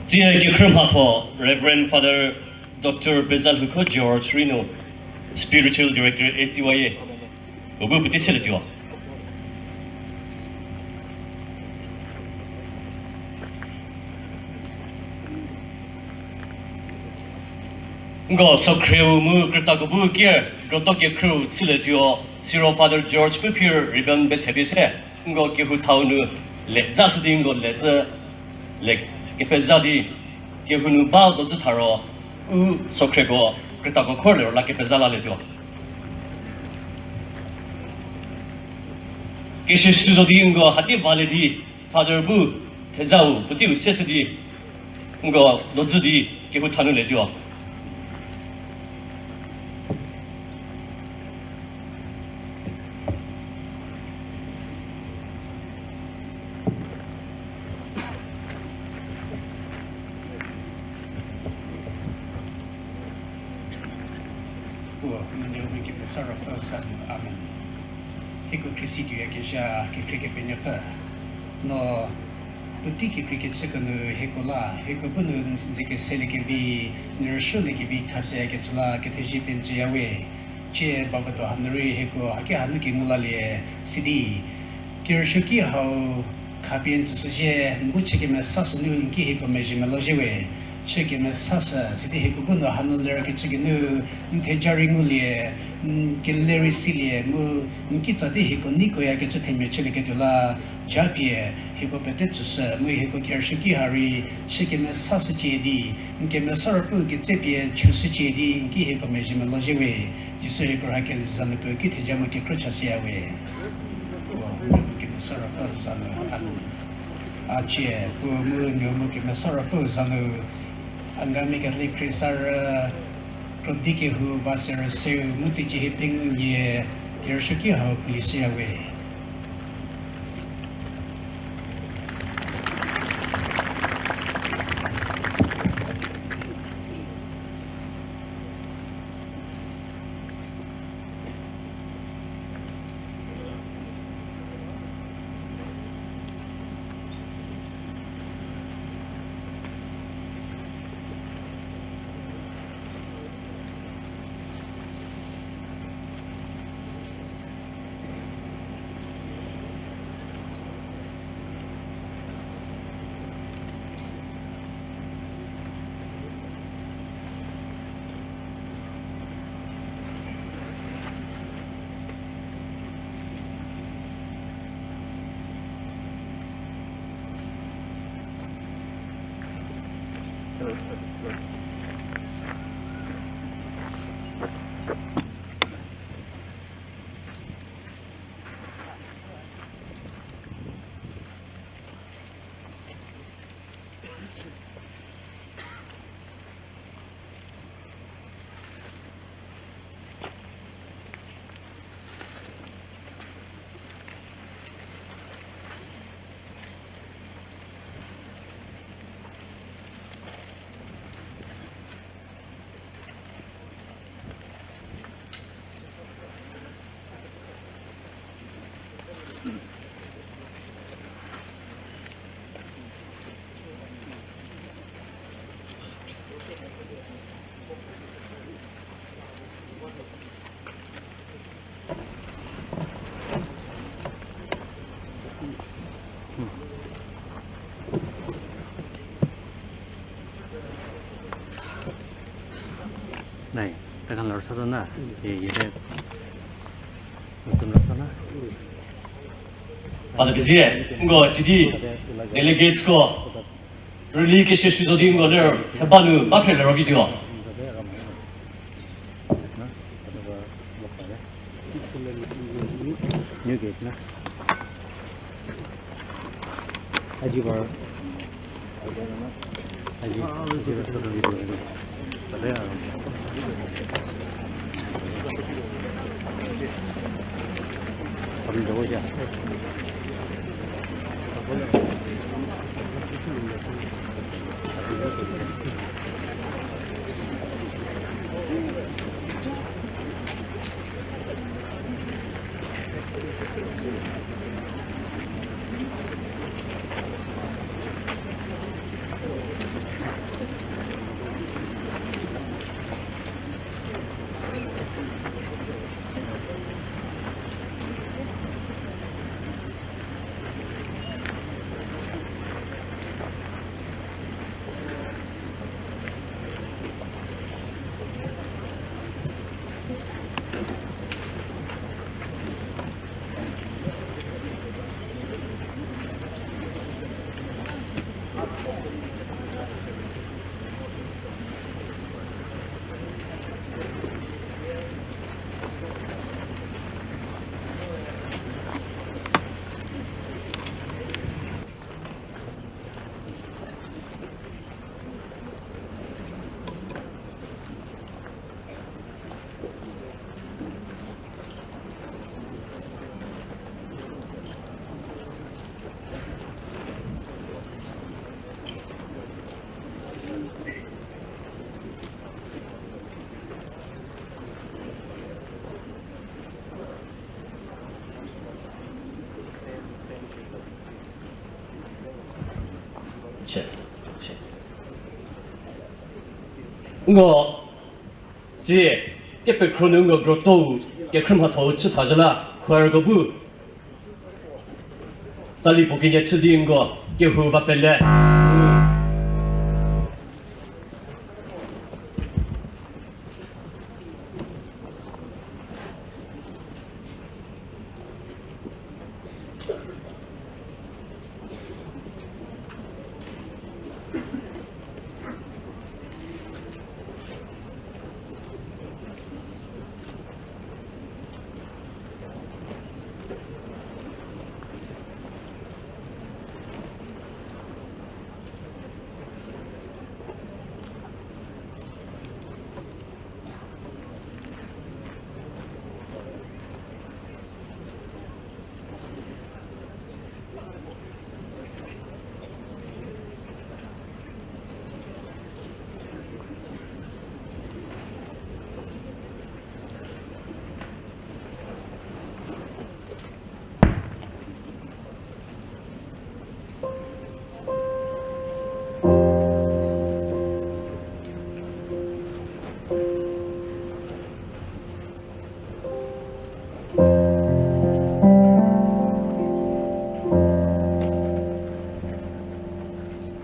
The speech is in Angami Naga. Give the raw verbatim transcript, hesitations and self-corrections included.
Tsie kekhrü mhatho Reverend Father Doctor Pezalhukho George Rino, Spiritual Director A T Y A, uko puotei selietuo. Nko sokhrieu mu krütako bu ker, kroto kekhrüu chülietuo, siro Father George Puphir ribbon bethepie se, nko kehou thau nu le za shü di nko le tsü, le kepeza di, kehou nu ba do zü tharo, u sokhrieko krütako khor liro la kepeza lalietuo. Keshü sü zo di nko hati valie di, Father bu thezau puoteiu seshü di, nko do zü di kehou thanu lietuo. Puo, mu Nuonuo Kemesa Ruopfü za nu, amen. Hieko Khrista tuoyakezha, kekhrie Kepenuopfü. No, puotei kekreikecüko nu hieko la, hieko bu nu n ze keseliekevi, n rüsuoliekevi khashüyakecü la kethezie pie n tsüyawe. Tsie bavüdo hanu rei hieko haki hanu kengu lalie, sidi kerüsuoki hau khapie n tsüshüzhie, n bu chü kemesashü nu n ki hieko mezhie melou zhie we. Chü kemesashü, sidi hieko bu nu hanu lerkecü geinu, n theja rei ngulie, n kele rei silie, mu n kitsa di hieko neikoyakecü themia chülieketuo la, japie, hieko pete tsüshü, mu hieko kerüsuoki ha rei, chü kemesashücie di, n Kemesa Ruopfü ketsepie chüshücie di, n ki hieko mezhie melou zhie we. Jisu hieko rhakelieu za nu puo ki theja mu kekrü chashüyawe. Puo, mu Kemesa Ruopfü za nu, amen. A cie, Puo mu Nuo mu Kemesa Ruopfü za nu, Angami Catholic Khriesarü, krodi kehou va serü seu mu teicie hie pengou nie, kerüsuoki hau khulishüyawe. Nai, ta kan lor sa na, ye, ye de. Nai, kun lor sa na. Father Bezie, nko chidi delegates ko rüli keshü sü zo di nko ler theba nu ba phre lero video. New gate na. Aji bar. Aji, aji bar. Kami jauh aja. Nko, tsie, kepekhro nu nko grotto-u, kekhrü mhatho-u chü thazhü la, choirko bu tsali puo kenie chü di nko, kehou va pele.